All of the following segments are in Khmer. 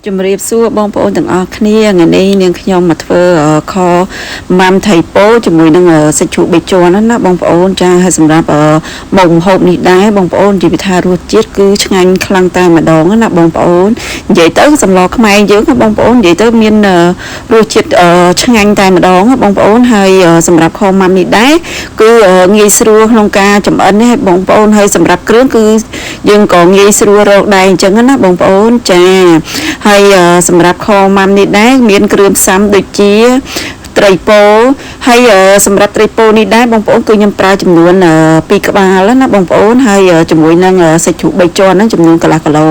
ជំរាបសួរបងប្អូនទាំងអស់គ្នាថ្ងៃនេះនាងខ្ញុំមកធ្វើខម៉ាំថៃប៉ូជាមួយនឹងសាច់ជ្រូកបីជាន់ណាណាបងប្អូនចាហើយសម្រាប់មុខម្ហូបនេះដែរបងប្អូននិយាយពីថារសជាតិគឺឆ្ងាញ់ខ្លាំងតែម្ដងណាបងប្អូននិយាយទៅសម្លខ្មែរយើងណាបងប្អូននិយាយទៅមានរសជាតិឆ្ងាញ់តែម្ដងណាបងប្អូនហើយសម្រាប់ខម៉ាំនេះដែរគឺងាយស្រួលក្នុងការចម្អិននេះបងប្អូនហើយសម្រាប់គ្រឿងគឺយើងក៏ងាយស្រួលរកដែរអញ្ចឹងណាបងប្អូនចាហើយសម្រាប់ខម៉ាំនេះដែរមានគ្រឿងផ្សំដូចជាត្រីពោហើយសម្រាប់ត្រីពោនេះដែរបងប្អូនគឺខ្ញុំប្រើចំនួន2ក្បាលណាបងប្អូនហើយជាមួយនឹងសាច់ជ្រូក3ជាន់ហ្នឹងចំនួនកន្លះគីឡូ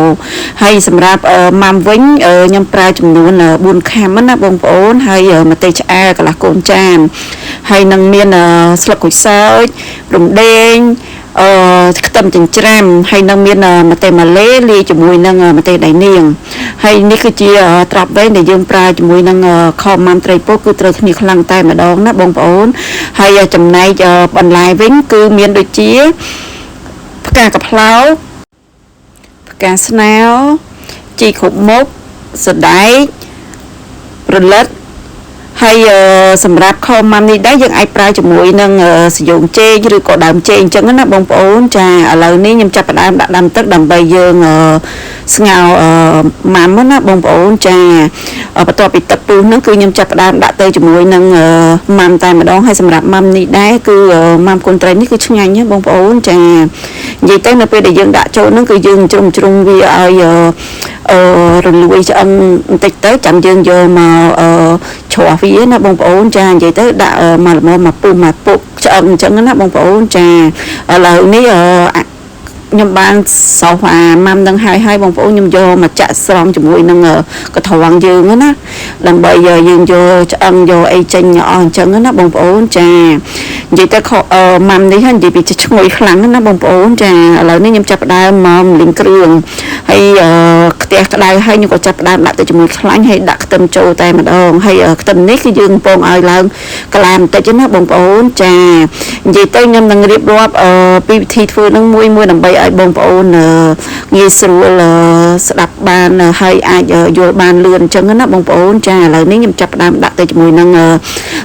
ហើយសម្រាប់ម៉ាំវិញខ្ញុំប្រើចំនួន4ខាំណាបងប្អូនហើយម្ទេសឆ្អើរកន្លះកូនចានហើយនឹងមានស្លឹកក្រូចសើចរំដេងអឺខ្ទឹមចិញ្ច្រាំហើយនឹងមានម្ទេសម៉ាឡេលាយជាមួយនឹងម្ទេសដៃនាងហើយនេះគឺជាត្រាប់វែងដែលយើងប្រើជាមួយនឹងខម៉ាំត្រីពោគឺត្រូវគ្នាខ្លាំងតែម្ដងណាបងប្អូនហើយចំណែកបន្លែវិញគឺមានដូចជាផ្កាកប្លោកផ្កាស្នោជីគ្រប់មុខសណ្ដែកព្រលិតហើយសម្រាប់ខម៉ាំនេះដែរយើងអាចប្រើជាមួយនឹងសយងចេកឬក៏ដើមចេកអញ្ចឹងណាបងប្អូនចាឥឡូវនេះខ្ញុំចាប់ផ្ដើមដាក់ដាំទឹកដើម្បីយើងស្ងោរម៉ាំណាបងប្អូនចាបន្ទាប់ពីទឹកពុះហ្នឹងគឺខ្ញុំចាប់ផ្ដើមដាក់ទៅជាមួយនឹងម៉ាំតែម្ដងហើយសម្រាប់ម៉ាំនេះដែរគឺម៉ាំកូនត្រីនេះគឺឆ្ងាញ់ណាបងប្អូនចានិយាយទៅនៅពេលដែលយើងដាក់ចូលហ្នឹងគឺយើងជ្រុំជ្រុំវាឲ្យអឺរលួយឆ្អឹងបន្តិចទៅចាំយើងយកមកអឺជ្រោះវាណាបងប្អូនចានិយាយទៅដាក់មកល្មមមកពុះមកពុកឆ្អឹងអញ្ចឹងណាបងប្អូនចាឥឡូវនេះអឺខ្ញុំបានសោះអាម៉ាំនឹងហើយហើយបងប្អូនខ្ញុំយកមកចាក់ស្រង់ជាមួយនឹងកត្រងយើងណាដើម្បីយើងយកឆ្អឹងយកអីចេញអស់អញ្ចឹងណាបងប្អូនចានិយាយទៅម៉ាំនេះនិយាយពីឈ្ងុយខ្លាំងណាបងប្អូនចាឥឡូវនេះខ្ញុំចាប់ផ្ដើមមកម្លីងគ្រឿងហើយខ្ទះក្តៅហើយខ្ញុំក៏ចាប់ផ្ដើមដាក់ទៅជាមួយខ្លាញ់ហើយដាក់ខ្ទឹមចូលតែម្ដងហើយខ្ទឹមនេះគឺយើងពងឲ្យឡើងក្លាមបន្តិចណាបងប្អូនចានិយាយទៅខ្ញុំនឹងរៀបរាប់ពីវិធីធ្វើនឹងមួយមួយដើម្បីឲ្យបងប្អូនងាយស្រួលស្ដាប់បានហើយអាចយល់បានលឿនអញ្ចឹងណាបងប្អូនចាឥឡូវនេះខ្ញុំចាប់ផ្ដើមដាក់ទៅជាមួយនឹង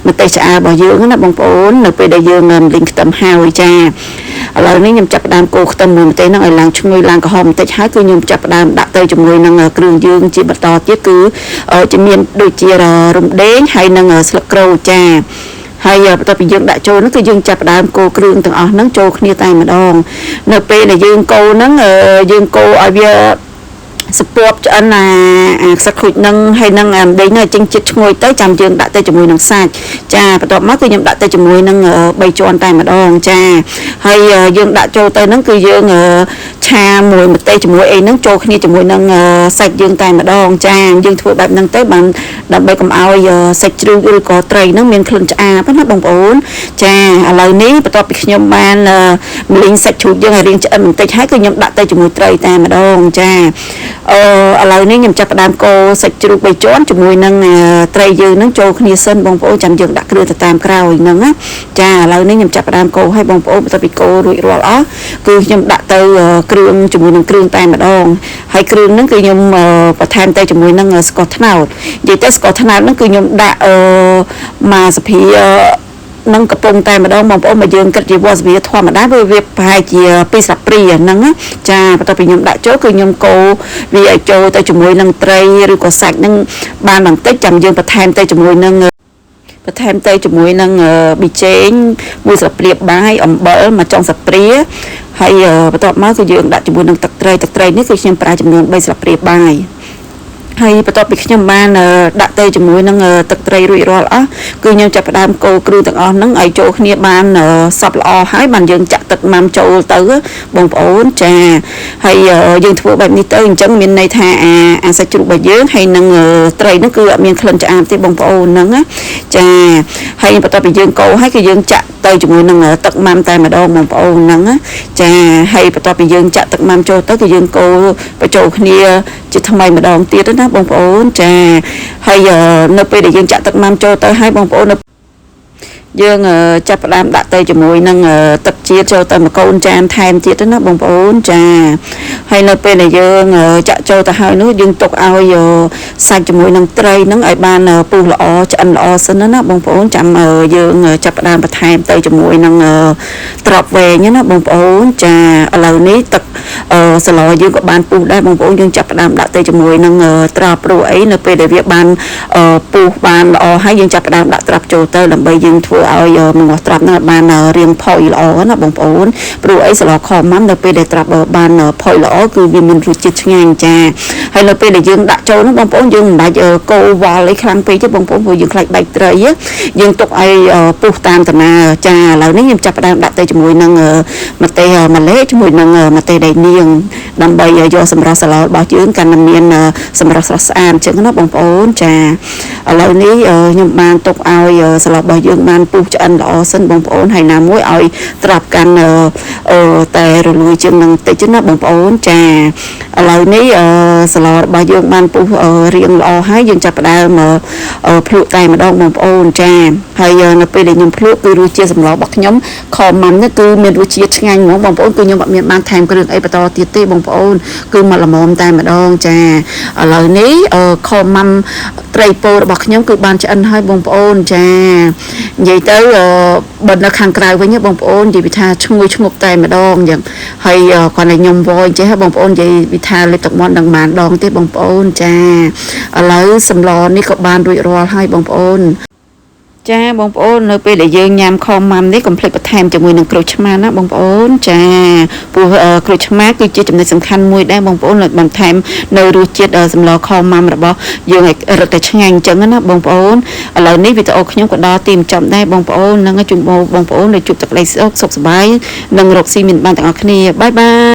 ម្ទេសឆ្អើររបស់យើងណាបងប្អូននៅពេលដែលយើងលីងខ្ទឹមហើយចាឥឡូវនេះខ្ញុំចាប់ផ្ដើមកូរខ្ទឹមមួយម្ទេសហ្នឹងឲ្យឡើងឈ្ងុយឡើងក្រហមបន្តិចហើយគឺខ្ញុំចាប់ផ្ដើមដាក់ទៅជាមួយនឹងគ្រឿងយើងជាបន្តទៀតគឺជាមានដូចជារំដេងហើយនិងស្លឹកក្រូចចាហើយបន្ទាប់ពីយើងដាក់ចូលហ្នឹងគឺយើងចាប់ផ្ដើមកូរគ្រឿងទាំងអស់ហ្នឹងចូលគ្នាតែម្ដងនៅពេលដែលយើងកូរហ្នឹងយើងកូរឲ្យវាសពបឆ្អិនអាអាខ្សឹកខូចនឹងហើយនឹងអាម្ដេងនឹងចេញជាតិឈ្ងុយទៅចាំយើងដាក់ទៅជាមួយនឹងសាច់ចាបន្ទាប់មកគឺខ្ញុំដាក់ទៅជាមួយនឹង3ជាន់តែម្ដងចាហើយយើងដាក់ចូលទៅហ្នឹងគឺយើងឆាមួយម្ទេសជាមួយអីហ្នឹងចូលគ្នាជាមួយនឹងសាច់យើងតែម្ដងចាយើងធ្វើបែបហ្នឹងទៅបានដើម្បីកុំឲ្យសាច់ជ្រូកឬក៏ត្រីហ្នឹងមានក្លិនឆ្អាបណាបងប្អូនចាឥឡូវនេះបន្ទាប់ពីខ្ញុំបានម្លីងសាច់ជ្រូកយើងឲ្យរៀងឆ្អិនបន្តិចហើយគឺខ្ញុំដាក់ទៅជាមួយត្រីតែម្ដងចាអឺឥឡូវនេះខ្ញុំចាប់ផ្ដើមកូរសាច់ជ្រូក3ជាន់ជាមួយនឹងត្រីយើងនឹងចូលគ្នាសិនបងប្អូនចាំយើងដាក់គ្រឿងទៅតាមក្រោយហ្នឹងណាចាឥឡូវនេះខ្ញុំចាប់ផ្ដើមកូរឲ្យបងប្អូនបន្ទាប់ពីកូររួចរាល់អស់គឺខ្ញុំដាក់ទៅគ្រឿងជាមួយនឹងគ្រឿងតែម្ដងហើយគ្រឿងហ្នឹងគឺខ្ញុំបន្ថែមទៅជាមួយនឹងស្ករត្នោតនិយាយទៅស្ករត្នោតហ្នឹងគឺខ្ញុំដាក់អឺមួយសភានឹងកំពុងតែម្ដងបងប្អូនមកយើងគិតជាវស្វីធម្មតាវាប្រហែលជា2ស្លាបព្រាហ្នឹងណាចាបន្ទាប់ពីខ្ញុំដាក់ចូលគឺខ្ញុំកូរវាឲ្យចូលទៅជាមួយនឹងត្រីឬក៏សាច់ហ្នឹងបានបន្តិចចាំយើងបន្ថែមទៅជាមួយនឹងបន្ថែមទៅជាមួយនឹងប៊ីចេងមួយស្លាបព្រាបាយអំបិលមួយចុងស្លាបព្រាហើយបន្ទាប់មកគឺយើងដាក់ជាមួយនឹងទឹកត្រីទឹកត្រីនេះគឺខ្ញុំប្រើចំនួន3ស្លាបព្រាបាយហើយបន្ទាប់ពីខ្ញុំបានដាក់ទៅជាមួយនឹងទឹកត្រីរួចរាល់អស់គឺខ្ញុំចាប់ផ្ដើមកូរគ្រឿងទាំងអស់ហ្នឹងឲ្យចូលគ្នាបានសព្វល្អហើយបានយើងចាក់ទឹកម៉ាំចូលទៅបងប្អូនចាហើយយើងធ្វើបែបនេះទៅអញ្ចឹងមានន័យថាអាអាសាច់ជ្រូករបស់យើងហើយនឹងត្រីហ្នឹងគឺអត់មានក្លិនឆ្អាបទេបងប្អូនហ្នឹងណាចាហើយបន្ទាប់ពីយើងកូរហើយគឺយើងចាក់ទៅជាមួយនឹងទឹកម៉ាំតែម្ដងបងប្អូនហ្នឹងណាចាហើយបន្ទាប់ពីយើងចាក់ទឹកម៉ាំចូលទៅគឺយើងកូរបញ្ចូលគ្នាជាថ្មីម្ដងទៀតណាបងប្អូនចាហើយនៅពេលដែលយើងចាក់ទឹកម៉ាំចូលទៅហើយបងប្អូននៅ យើងចាប់ផ្ដើមដាក់ទៅជាមួយនឹងទឹកជាតិចូលទៅមួយកូនចានថែមទៀតណាបងប្អូនចាហើយនៅពេលដែលយើងចាក់ចូលទៅហើយនោះយើងទុកឲ្យសាច់ជាមួយនឹងត្រីហ្នឹងឲ្យបានពុះល្អឆ្អិនល្អសិនណាបងប្អូនចាំយើងចាប់ផ្ដើមបន្ថែមទៅជាមួយនឹងត្រប់វែងណាបងប្អូនចាឥឡូវនេះទឹកសឡយើងក៏បានពុះដែរបងប្អូនយើងចាប់ផ្ដើមដាក់ទៅជាមួយនឹងត្រប់ព្រោះអីនៅពេលដែលវាបានពុះបានល្អហើយយើងចាប់ផ្ដើមដាក់ត្រប់ចូលទៅដើម្បីយើងធ្វើឲ្យមងាស់ត្រប់ហ្នឹងបានរាងផុយល្អណាបងប្អូនព្រោះអីសឡខម៉ាំនៅពេលដែលត្រប់បានផុយល្អគឺវាមានរសជាតិឆ្ងាញ់ចាហើយនៅពេលដែលយើងដាក់ចូលហ្នឹងបងប្អូនយើងមិនបាច់កូរវល់អីខ្លាំងពេកទេបងប្អូនព្រោះយើងខ្លាចបែកត្រីយើងទុកឲ្យពុះតាមតាណាចាឥឡូវនេះខ្ញុំចាប់ផ្ដើមដាក់ទៅជាមួយនឹងម្ទេសម្លេជាមួយនឹងម្ទេសដៃនាងដើម្បីយកសម្រស់សឡរបស់យើងកាន់តែមានសម្រស់ស្រស់ស្អាតអញ្ចឹងណាបងប្អូនចាឥឡូវនេះខ្ញុំបានទុកឲ្យសឡរបស់យើងបានពុះឆ្អិនល្អសិនបងប្អូនហើយណាមួយឲ្យត្រាប់កាន់តែរលួយជាងនឹងតិចណាបងប្អូនចាឥឡូវនេះសឡរបស់យើងបានពុះរៀងល្អហើយយើងចាប់ផ្ដើមភ្លក់តែម្ដងបងប្អូនចាហើយនៅពេលដែលខ្ញុំភ្លក់គឺរសជាតិសម្លរបស់ខ្ញុំខម៉ាំនេះគឺមានរសជាតិឆ្ងាញ់ហ្មងបងប្អូនគឺខ្ញុំអត់មានបានថែមគ្រឿងអីបន្តទៀតទេបងប្អូនគឺមកល្មមតែម្ដងចាឥឡូវនេះខម៉ាំត្រីពោរបស់ខ្ញុំគឺបានឆ្អិនហើយបងប្អូនចានិយាយទៅបើនៅខាងក្រៅវិញបងប្អូននិយាយពីថាឈ្ងុយឈ្ងប់តែម្ដងអញ្ចឹងហើយគាត់តែខ្ញុំវយចេះបងប្អូននិយាយពីថាលេបទឹកមាត់នឹងបានដងទេបងប្អូនចាឥឡូវសម្លនេះក៏បានរួចរាល់ហើយបងប្អូនចាបងប្អូននៅពេលដែលយើងញ៉ាំខម៉ាំនេះកុំភ្លេចបន្ថែមជាមួយនឹងក្រូចឆ្មាណាបងប្អូនចាព្រោះក្រូចឆ្មាគឺជាចំណុចសំខាន់មួយដែរបងប្អូនលើបន្ថែមនៅរសជាតិសម្លខម៉ាំរបស់យើងឲ្យរឹតតែឆ្ងាញ់អញ្ចឹងណាបងប្អូនឥឡូវនេះវីដេអូខ្ញុំក៏ដល់ទីបញ្ចប់ដែរបងប្អូននឹងជូនបងប្អូននៅជួបទឹកក្តីសុខសុខសប្បាយនិងរកស៊ីមានបានទាំងអស់គ្នាbye bye.